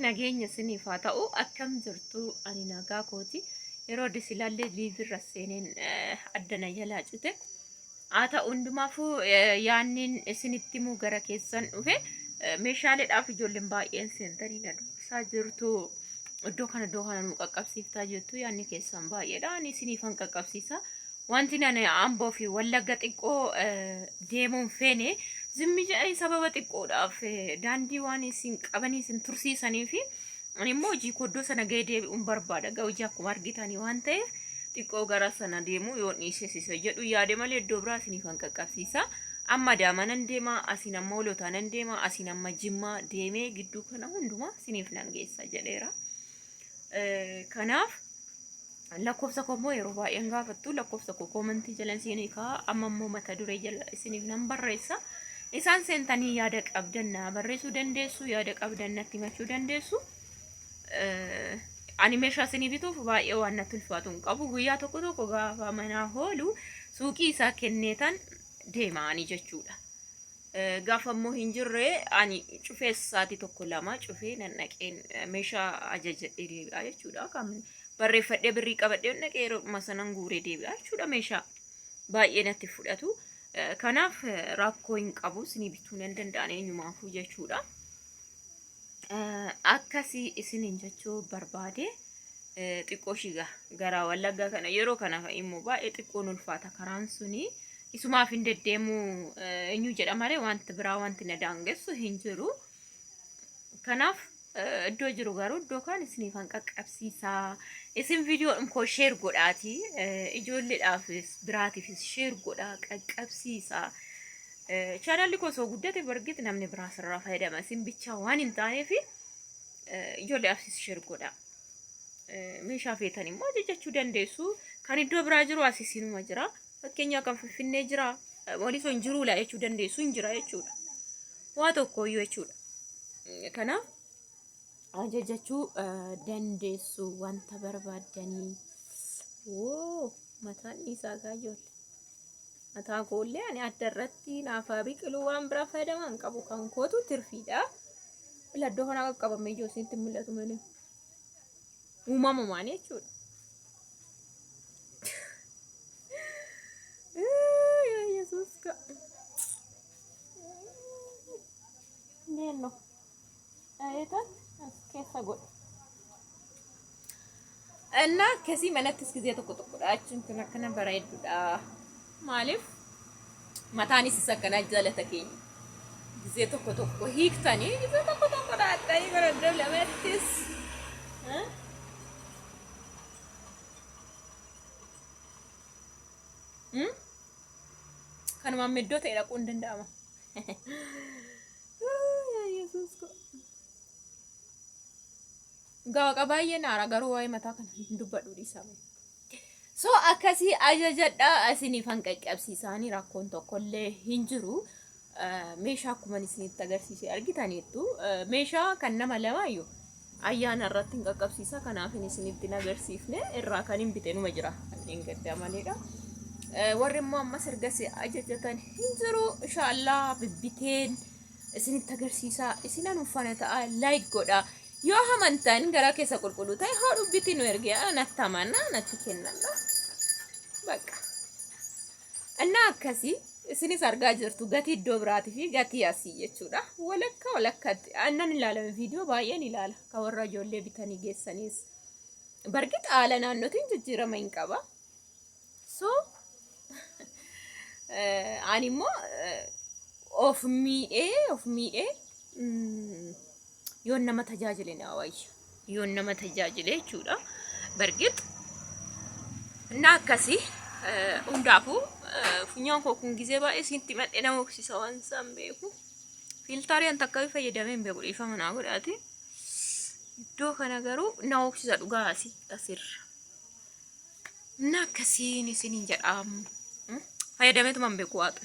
Nageenya isiniif haa ta'u. Akkam jirtu? Ani nagaa kooti. Yeroo addis ilaallee liivirra seeneen addana jalaa cite. Haa ta'u hundumaafuu yaanniin isinitti himuu gara keessan dhufe meeshaaleedhaaf ijoolleen baay'een seentanii na dubbisaa jirtu. Iddoo kana iddoo kana nu qaqqabsiiftaa jirtu yaanni keessan baay'eedha. Ani isiniifan qaqqabsiisa. Wanti nani Amboo fi Wallagga xiqqoo deemuun feene zimmi jedhanii sababa xiqqoodhaaf daandii waan isin qabanii isin tursiisanii fi ani immoo hojii koo iddoo sana ga'ee deebi'uun barbaada. Ga'u hojii akkuma argitanii waan ta'eef xiqqoo gara sana deemuu yoo dhiisesisa jedhu yaade malee iddoo biraa isiniifan qaqqabsiisa. Amma Adaamaa nan deema, asiin amma Holotaa nan deema, asiin amma Jimmaa deemee gidduu kana hundumaa isiniif nan geessa jedheera. Kanaaf Lakkoofsa koo immoo yeroo baay'een gaafattu lakkoofsa koo koomentii jala isinii kaa'a. Amma immoo mata duree jala isiniif nan barreessa. Isaan seentanii yaada qabdan na barreessuu dandeessu, yaada qabdan natti himachuu dandeessu. Ani meeshaa isinii bituuf baay'ee waan natti ulfaatu hin qabu. Guyyaa tokko tokko gaafa manaa hoolu suuqii isaa kenneetan deema ani jechuudha. Gaafa immoo hin jirre ani cufee sa'aatii tokko lama cufee nan dhaqeen meeshaa ajajadhee deebi'a jechuudha. Kan barreeffadhee birrii qabadhee dhaqee yeroo sanan guuree deebi'a jechuudha meeshaa baay'ee natti fudhatu. Kanaaf rakkoo hin qabu isinii bituu nan danda'an eenyumaafuu jechuudha. Akkasii isiniin jechuu barbaade xiqqoo shiga gara Wallaggaa kana yeroo kana immoo baay'ee xiqqoon ulfaata karaan suni isumaaf hin deddeemu eenyu jedha malee wanti biraa wanti na daangessu hin jiru. Kanaaf iddoo jiru garuu iddoo kaan isiniifan qaqqabsiisaa. Isin viidiyoo koo sheer godhaati ijoolleedhaafis biraatiifis sheer godhaa qaqqabsiisaa. Chaanalli koo osoo guddate bargit namni biraa sirraa fayyadama. Isin bichaa waan hin taaneef ijoolleedhaafis sheer godhaa. Meeshaa feetan immoo ajajachuu dandeessu. Kan iddoo biraa jiru as isinuma jira. Fakkeenyaaf kan Finfinnee jira. Walisoo hin jiruu laa jechuu dandeessu hin jira jechuudha. Waa tokko iyyuu jechuudha. Kanaaf ajajachuu dandeessu wanta barbaaddanii. Woo mataan dhiisaa gaa ijoollee. Mataa koollee ani adda irratti naaf haa biqilu waan biraa fayyadamaa hin qabu kan kootu tirfiidha. Ila iddoo kanaa qaqqabamee jiru isinitti mul'atu malee. Uumamumaan jechuudha. Yaa Yesuus ka. Neenno. Dhayeetan as keessa godhe. እና akkasii manattis gizee tokko tokko dha'achuun kun akkana bareeddudha. Maaliif mataanis isa akkanaa jaalata keenya. Gizee tokko tokko hiiktanii gizee tokko tokko dha'attanii bara iddoo lamattis. Kanumaan iddoo ta'e dhaquu hin danda'ama. Yaa Yesuus koo. Dhugaa waaqa baay'ee naara garuu waa'ee mataa kana hin dubbadhu dhiisaa. So akkasii ajajadhaa isiniifan qaqqabsiisaanii rakkoon tokkollee hin jiru. Meeshaa akkuma isinitti agarsiise argitaniittu meeshaa kan nama lamaayyuu ayyaana irratti hin qaqqabsiisa kanaaf hin isinitti hin agarsiifne irraa kan hin bite numa jira kanneen gaddaa maleedha. Warri immoo ammas ergasii ajajatan hin jiru inshaallah bibbiteen isinitti agarsiisa isinan uffana ta'a like godha yoo amantan garaa keessa qulqulluu ta'e hoo dhubbitti nu erge natti amana natti kennadha bakka innaa akkasii isinis argaa jirtu gatii iddoo biraatii fi gatii asii jechuudha walakka walakkatti annan ilaalame viidiyoo baay'een ilaala kan warra ijoollee bitanii geessaniis bargit haala naannootiin jijjiirama hin qaba So ani immoo of miidhee of miidhee yoon nama tajaajile naa wayya. Yoon nama tajaajile jechuudha. Bargix na akkasii hundaafuu funyaan koo kun gizee baay'ee siintti madhe nama hoksisa waan isaan beeku. Fiiltaarii an takka fayyadamee hin beeku dhiifama naa godhaati. Iddoo kana garuu na hoksisa dhugaa asii asirra. Na akkasiin isiniin jedha. Fayyadameetuma hin beeku waaqa.